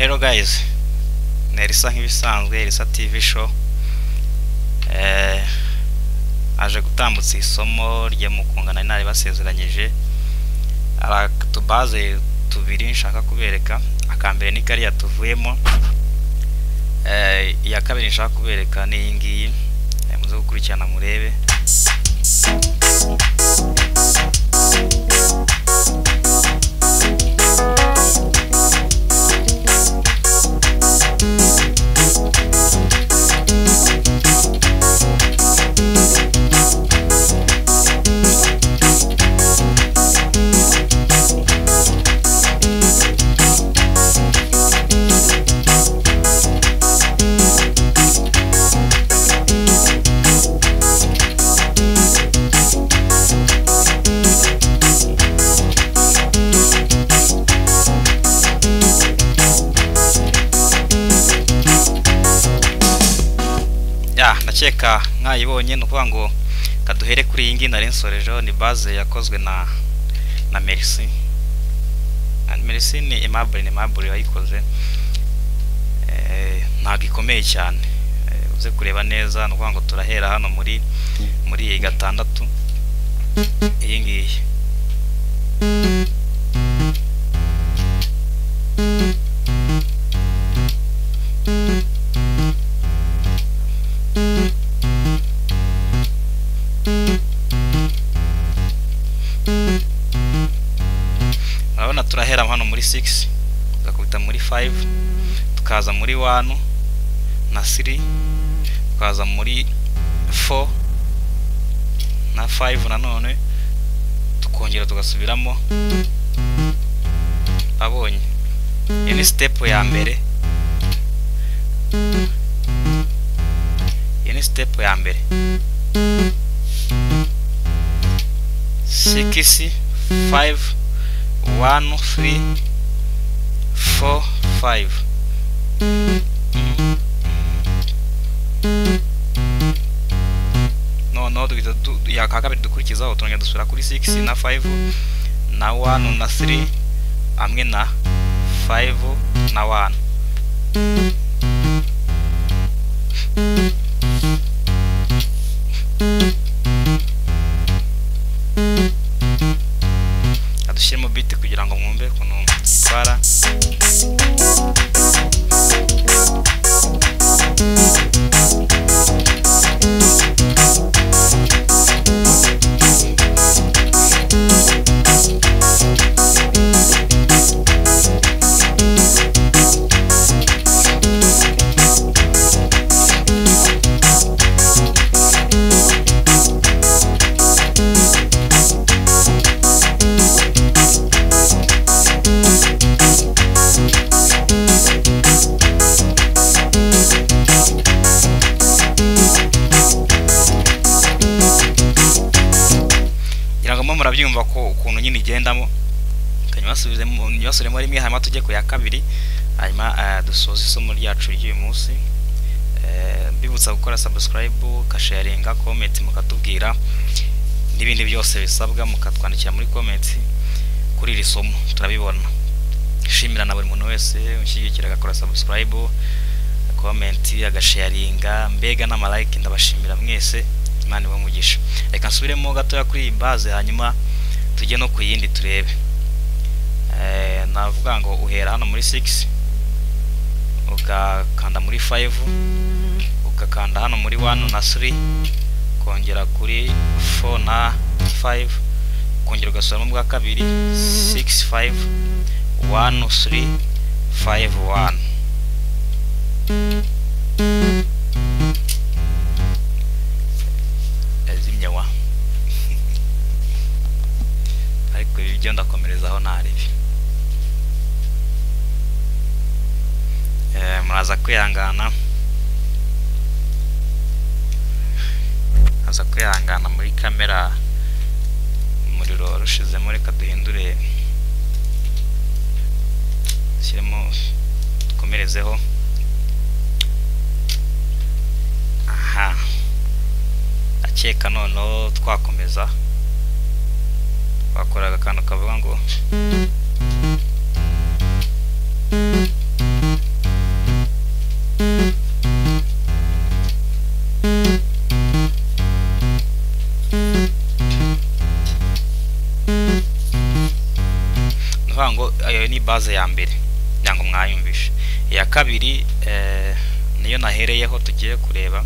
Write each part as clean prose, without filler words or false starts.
Hello guys, ni Elisa nk'ibisanzwe, Elisa TV show. Aje gutambutsa isomo rye mu kungana nari basezeranyije. Aratubaze tubiri nshaka kubereka. Akambere ni kariya tuvuyemo. Iya kabiri nshaka kubereka ni iyi ngiyi. Muze gukurikirana murebe. Ndakeka mwayibonye. Ni ukuvuga ngo kaduhere kuri iyi ngiyi nari nsorejeho. Ni base yakozwe na Merci. Merci ni Aimable, ni Aimable wayikoze. Ntabwo ikomeye cyane, uze kureba neza. Ni ukuvuga ngo turahera hano muri iyi gatandatu, iyi ngiyi. Urabona turahera hano muri 6, tugakubita muri 5, tukaza muri 1 na 3, tukaza muri 4 na 5 nanone, tukongera tugasubiramo. Abonye iyi ni step ya mbere, iyi ni step ya mbere. 6 5 1 3 4 5. No duhita ya kabiri dukurikizaho, turongera dusubira kuri 6 na 5 na 1 na 3 hamwe na 5 na 1. Adushyiremo beat kugira ngo mwumve ukuntu itwara. Murabyumva ko ukuntu nyine igendamo. Kanyuma rimwe, hanyuma tujye ku ya kabiri, hanyuma dusoze isomo ryacu ry'uyu munsi. Mbibutsa gukora subscribe, kasharinga, comment, mukatubwira n'ibindi byose bisabwa, mukatwandikira muri comment kuri iri somo, turabibona. Shimira na buri muntu wese ushyigikira agakora subscribe, comment, agasharinga, mbega n'ama like. Ndabashimira mwese, Imana ibahe umugisha. Reka nsubiremo gatoya kuri iyi base, hanyuma tujye no ku yindi turebe. Navuga ngo uhera hano muri 6, ugakanda muri 5, ugakanda hano muri 1 na 3, kongera kuri 4 na 5, kongera ugasubiramo bwa kabiri 6 5 1 3 5 1. Ariko ibyo ndakomerezaho ntaribi. Muraza kwihangana, aza kwihangana muri kamera umuriro warushizemo. Reka duhindure, dushyiremo, dukomerezeho. Aha, akeka noneho twakomeza, twakoraga akantu kavuga ngo Nuvuga ngo ayo ni base ya mbere kugira ngo mwayumvishe. Iya kabiri niyo nahereyeho tugiye kureba,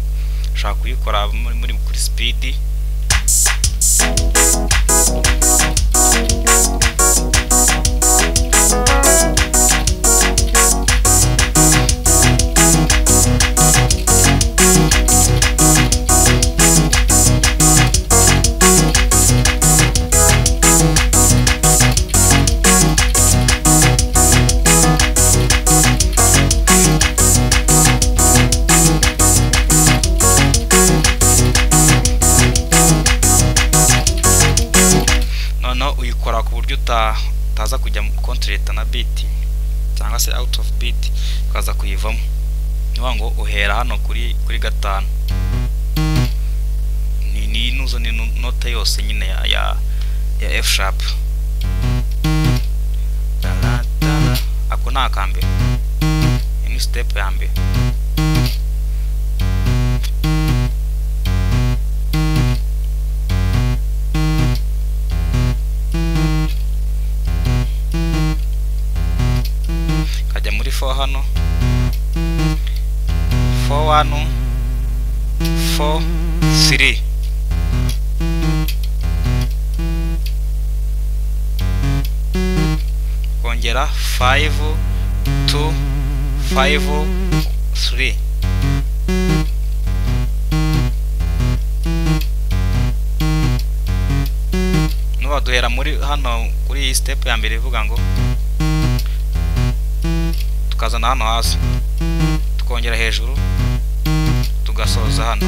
ushobora kuyikora muri kuri speed. Uyikora ku buryo utaza kujya kontreta na beat cyangwa se out of beat ukaza kuyivamo. Niyo ngo uhera hano kuri 5, ni nuzo ni note yose nyine ya F sharp. Ako ni akambere, ni step ya mbere. Kajya muri 4 hano, 4 1 4 3. Kongera 5 2 5 3. Nuba duhera muri hano kuri iyi step ya mbere ivuga ngo tukazana hano hasi, tukongera hejuru, tugasoza hano.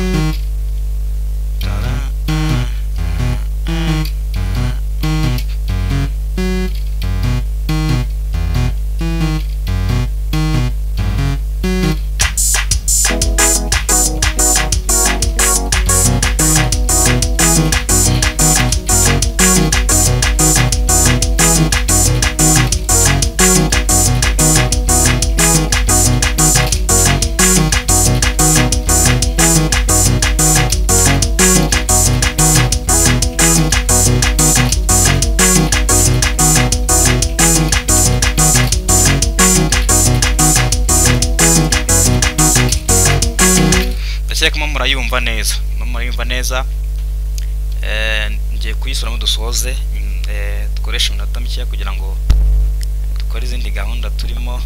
Ndakeka murayumva neza, murayumva neza. Ngiye kuyisuramo dusoze, dukoreshe iminota mike kugira ngo dukore izindi gahunda turimo.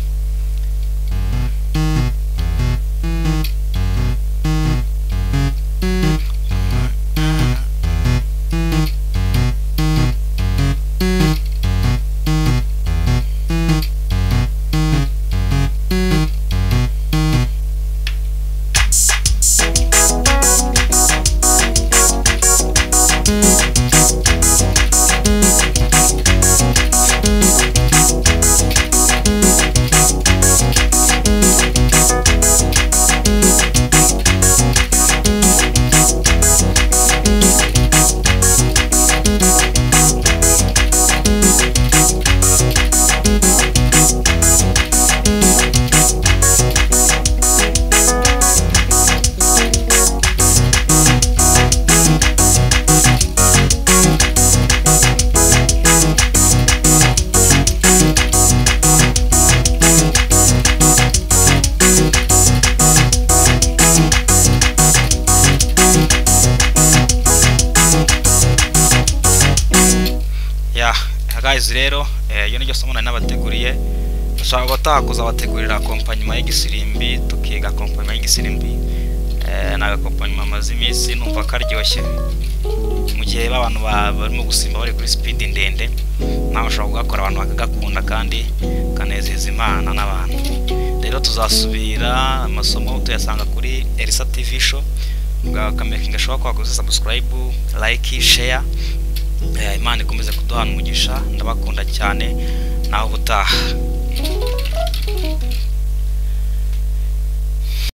Guys rero iyo niryo somo nari nabateguriye. Dushobora gutaha bategurira accompagnement y'igisirimbi, tukiga accompagnement y'igisirimbi. Na accompagnement maze iminsi numva karyoshye mu gihe abantu barimo gusimba bari kuri speed ndende, nawe ushobora kugakora abantu bakagakunda kandi kanezeza Imana n'abantu. Rero tuzasubira amasomo tuyasanga kuri Elisa TV show, ukamakinga sure ko wakoze subscribe, like, share. Imana ikomeze kuduhana umugisha, ndabakunda cyane, naho ubutaha.